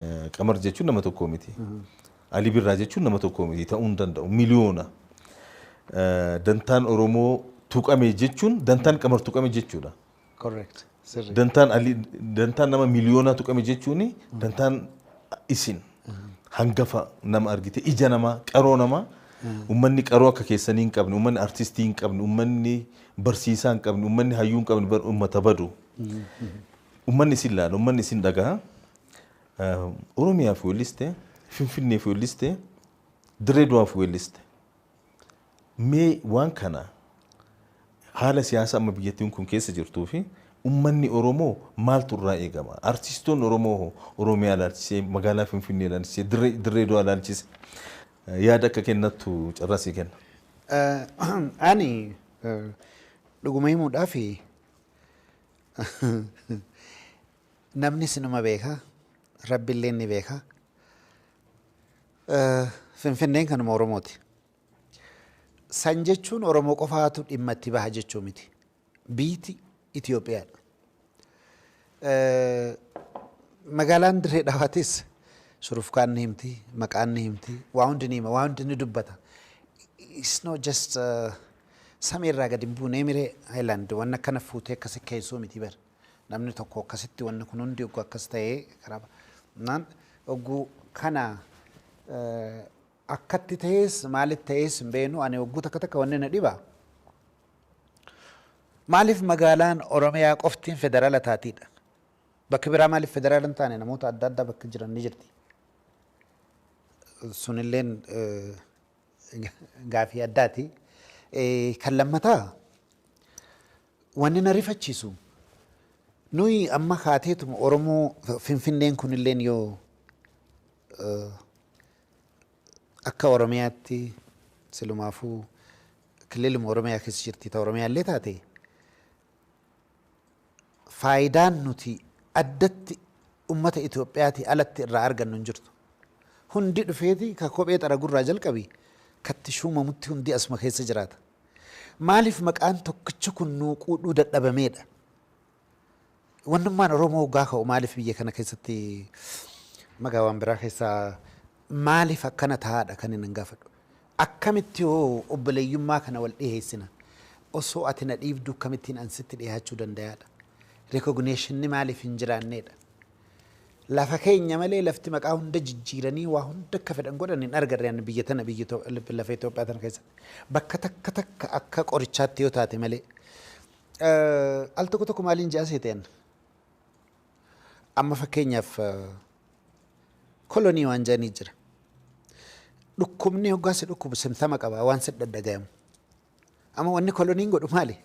Qamar jechuun nama tokko miti. Alii Birraa jechuun nama tokko miti, ta'uu hin danda'u, miliyoona. Dantaan Oromoo tuqame jechuun dantaan Qamar tuqame jechuudha. Correct. Sirrii. Dantaan Ali, dantaan nama miliyoonaa tuqame jechuun dantaan isin hangafa nama argite, ija namaa, qaroo namaa, uummanni qaroo akka keessanii hin qabne, uummanni artistii hin qabne, uummanni barsiisaa hin qabne, uummanni hayyuu hin qabne bar uummata badu. Uummanni isin laala, uummanni isin dhagaha. Oromiyaaf weelliste, Finfinneef weelliste, Dirree Dawaaf weelliste. Mee waan kana haala siyaasaa amma biyyattiin kun keessa jirtuu fi uummanni Oromoo maaltu irraa eegama? Artistoonni Oromoo hoo Oromiyaa ilaalchisee, magaalaa Finfinnee ilaalchisee, Dirree Dawaa ilaalchisee yaada akka kennattu carraa sii kenna. Ani dhuguma himuudhaaf namni sinuma beeka, Rabbillee ni beeka. Finfinneen kanuma Oromooti. San jechuun Oromoo qofaatu dhimma itti baha jechuu miti. Biiti Itoophiyaadha. Magaalaan Dirree Dhawaatis shurufkaan ni himti, maqaan ni himti, waa hundi ni hima, waa hundi ni dubbata. It's not just samiirraa gadi hin buunee miree island wanna akkana fuutee akkasi keessoo miti bara. Namni tokko akkasitti wanni kun hundi ogguu akkas ta'ee karaa naan ogguu kana akkatti ta'ees maalitti ta'ees hin beeknu, ani ogguu takka takka wanni na dhiba. Maaliif magaalaan Oromiyaa qoftiin federaala taatiidha? Bakki biraa maaliif federaala hin taane? Namoota adda addaa bakka jiran ni jirti. Sunilleen gaafii addaati. Kan lammataa wanni na rifachiisu, nuyi amma kaateetuma Oromoo Finfinneen kunilleen yoo akka Oromiyaatti silumaafuu kililuma Oromiyaa keessa jirti, ta Oromiyaallee taate, faayidaan nuti addatti ummata Itoophiyaatii alatti irraa argannu hin jirtu. Hundi dhufeeti ka kophee xaragurraa jalqabi katti shuumamutti hundi asuma keessa jiraata. Maaliif maqaan tokkichi kun nuu quudhuu dadhabameedha? Wannummaan Oromoo hoggaa ka'u maaliif biyya kana keessatti magaa waan biraa keessaa maaliif akkana taa'aadha kan inni gaafadhu. Akkamitti hoo obboleeyyummaa kana wal dhiheessina? Osoo ati na dhiibdu akkamittiin an sitti dhiyaachuu danda'aadha? Recognitionni maaliif hin jiraanneedha? Lafa keenya malee lafti maqaa hunda jijjiiranii waa hunda akka fedhan godhan hin argarre ani biyya tana, biyya lafa Itoophiyaa tana keessatti. Bakka takka takka akka qorichaatti yoo taate malee. Al tokko tokko maaliin ja'a seeteen? Amma fakkeenyaaf kolonii waan jedhanii jira. Dhukkubni hoggaa si dhukkubu symptom qaba, waan si daddagayamu. Amma wanni koloniin godhu maali?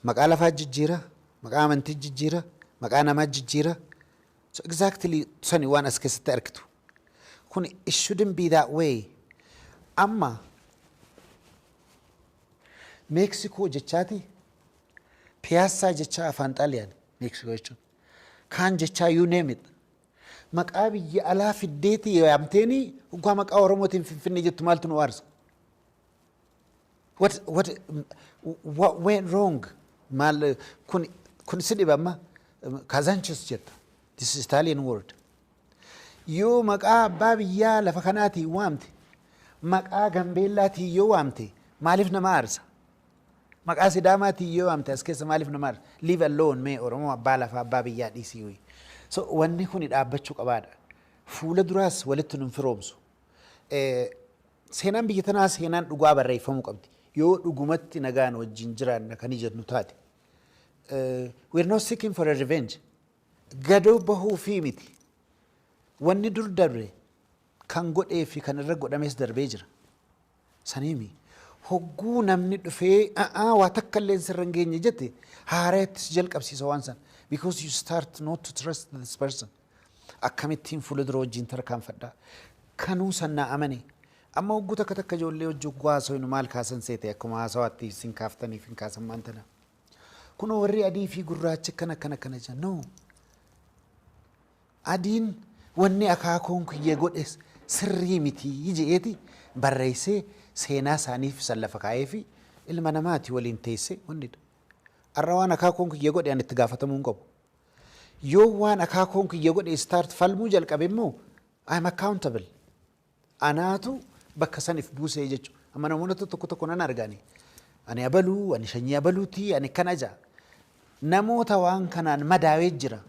Maqaa lafaa jijjiira, maqaa amantii jijjiira, maqaa namaa jijjiira. So exactly sani waan as keessatti argitu. Kun it shouldn't be that way. Amma Meeksikoo jechaati, Piyaassaa jechaa, afaan Xaaliyaan Meeksikoo jechuun. Kaan jechaa, you name it. Maqaa biyya alaa fiddeeti yaamteeni hoggaa maqaa Oromootiin Finfinnee jettu maaltu nu aarsa? What went wrong? Maal kun si dhiba amma? Kazanchis jetta. This is Italian word. Yoo maqaa abbaa biyyaa lafa kanaatiin waamte, maqaa Gambeellaatiin yoo waamte maaliif nama aarsa? Maqaa Sidaamaatiin yoo waamte as keessa maaliif nama aarsa? Leave alone mee Oromoo abbaa lafaa abbaa biyyaa dhiisii. So wanni kun dhaabbachuu qabaadha. Fuula duraas walitti nun firoomsu. Seenaan biyya tanaa seenaan dhugaa barreeffamuu qabdi. Yoo dhugumatti nagaan wajjin jiraanna kan jennu taate. We are not seeking for a revenge. Gadoo bahuu fi miti. Wanni dur darbe kan godhee fi kan irra godhames darbee jira. Saniimi. Hogguu namni dhufee waa takka illee sirra hin geenye jette haaraattis jalqabsiisa waan sana. Because you start not to trust this person. Akkamittiin fuula dura wajjin tarkaanfadhaa? Kanuu sannaa amane. Amma hogguu takka takka ijoollee hojii hogguu haasawinu maal kaasan seete, akkuma haasawaatti isin kaaftaniif hin kaasan maan tana. Kunoo warri adii fi gurraachi akkana akkana akkana jedhan. No. Adiin wanni akaakuun kiyya godhe sirrii miti je'eeti barreessee seenaa isaaniif san lafa kaa'ee fi ilma namaati waliin teessee wannidha. Har'a waan akaakuun kiyya godhe ani itti gaafatamuu hin qabu. Yoo waan akaakoon kiyya godhe start falmuu jalqabe immoo, I am accountable. Anaatu bakka saniif buusee jechuudha. Amma namoota tokko tokko nan argani. Ani abaluu, ani sanyii abaluuti, ani kana ja'a. Namoota waan kanaan madaawee jira.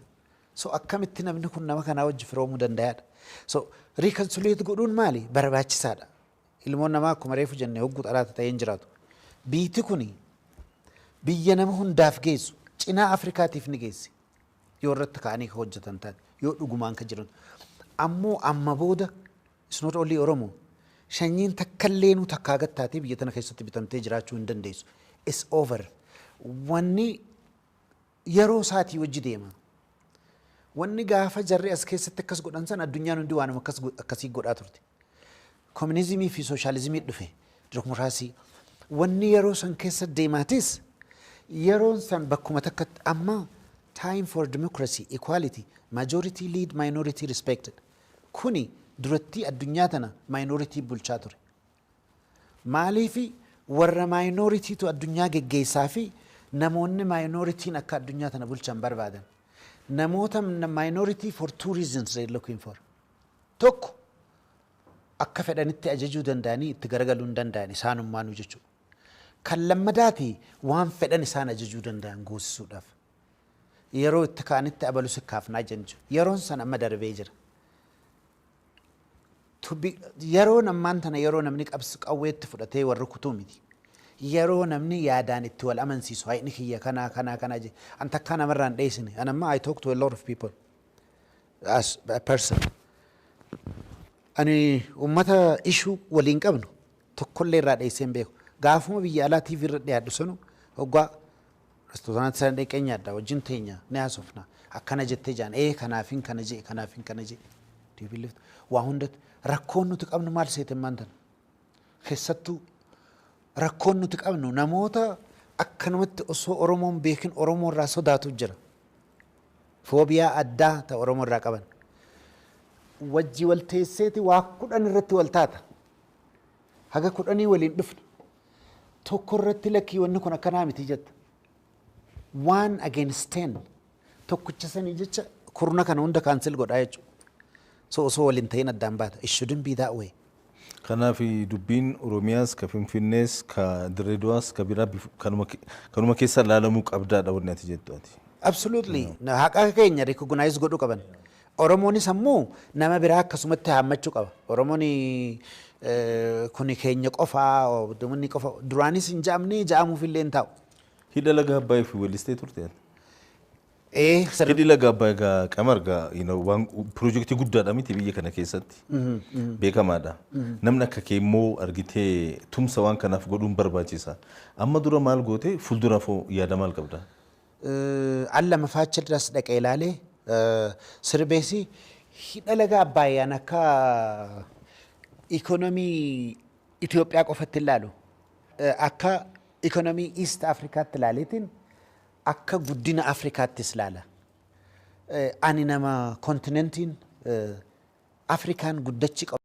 So akkamitti namni kun nama kanaa wajji firoomuu danda'aadha? So reconciliate godhuun maali? Barbaachisaadha. Ilmoon namaa akkuma reefu jenne hogguu xalaata ta'ee hin jiraatu. Biiti kuni biyya nama hundaaf geessu, cinaa Afrikaatiif ni geessi. Yoo irratti ka'anii ka hojjetan taate, yoo dhugumaan ka jiran. Ammoo amma booda it's not only Oromoo. Sanyiin takkallee takkaa gattaatee biyya tana keessatti bitamtee jiraachuu hin dandeessu. It's over. Wanni yeroo isaatii wajji deema. Wanni gaafa jarri as keessatti akkas godhan san addunyaan hundi waanuma akkasii godhaa turte. Kominizimii fi sooshaalizimii dhufe, dimokiraasii. Wanni yeroo san keessa deemaatis yeroon san bakkuma takkatti amma time for democracy, equality, majority lead, minority respected. Kuni duratti addunyaa tana minority bulchaa ture. Maaliifi warra minority-tu addunyaa geggeessaa fi namoonni minority-n akka addunyaa tana bulchan barbaadan. Namoota minority for two reasons they looking for. Tokko, akka fedhanitti ajajuu danda'anii itti garagaluu hin danda'an isaanummaanuu jechuudha. Kan lammadaati, waan fedhan isaan ajajuu danda'an goosisuudhaaf. Yeroo itti ka'anitti abalu sikkaafnaa jenju. Yeroon san amma darbee jira. Yeroon ammaan tana yeroo namni qawweetti fudhatee warri kutuu miti. Yeroo namni yaadaan itti wal amansiisu, hayni kiyya kanaa kanaa kanaa je. An takkaa namarraa hin dheessine. An amma I talk to a lot of people as a person. Ani uummata ishuu waliin qabnu tokkollee irraa dheessee hin beeku. Gaafuma biyya alaa TV irra dhiyaadhu sanu hoggaa restooraantii sana dhaqee nyaadha, wajjin teenya, ni haasofna. Akkana jettee jaan, ee, kanaafin kana jee, kanaafin kana jee. Diibilift waa hundatti rakkoon nuti qabnu maal seete maantan? Keessattuu rakkoon nuti qabnu namoota akkanumatti osoo Oromoon beekin Oromoo irraa sodaatu jira. Phobia addaa ta'e Oromoo irraa qaban. Wajji wal teesseeti waa 10 irratti wal taata. Haga 10 waliin dhufna. Tokko irratti lakkii, wanni kun akkanaa miti jetta. One against 10. Tokkicha sanii jecha kurna kana hunda cancel godhaa jechuudha. So osoo waliin ta'in addaan baata. It shouldn't be that way. Kanaaf dubbiin Oromiyaas, ka Finfinnees, ka Dirreedawaas, ka biraa kanuma keessa ilaalamuu qabdaadha wanni ati jettu ati. Absolutely. Haqa keenya recognize godhuu qaban. Oromoonis ammoo nama biraa akkasumatti haammachuu qaba. Oromoon kuni keenya qofaa, inni qofa duraanis hin ja'amne, ja'amuuf illee hin taa'u. Hidha laga Abbaayii fi weellistee turte ati. Ee. Hidhi laga Abbaayii gaa qamar gaa waan piroojeektii guddaadha miti biyya kana keessatti beekamaadha. Namni akka kee immoo argitee tumsa waan kanaaf godhuun barbaachisa. Amma dura maal goote? Fuulduraaf yaada maal qabda? Al lama faachirras dhaqee ilaalee sirbeesi. Hidha laga Abbaayaan akka ikonomii Itoophiyaa qofatti ilaalu, akka ikonomii East Afrikaatti ilaaleetiin akka guddina Afrikaattis ilaala. Ani nama continentiin Afrikaan guddachi qabu.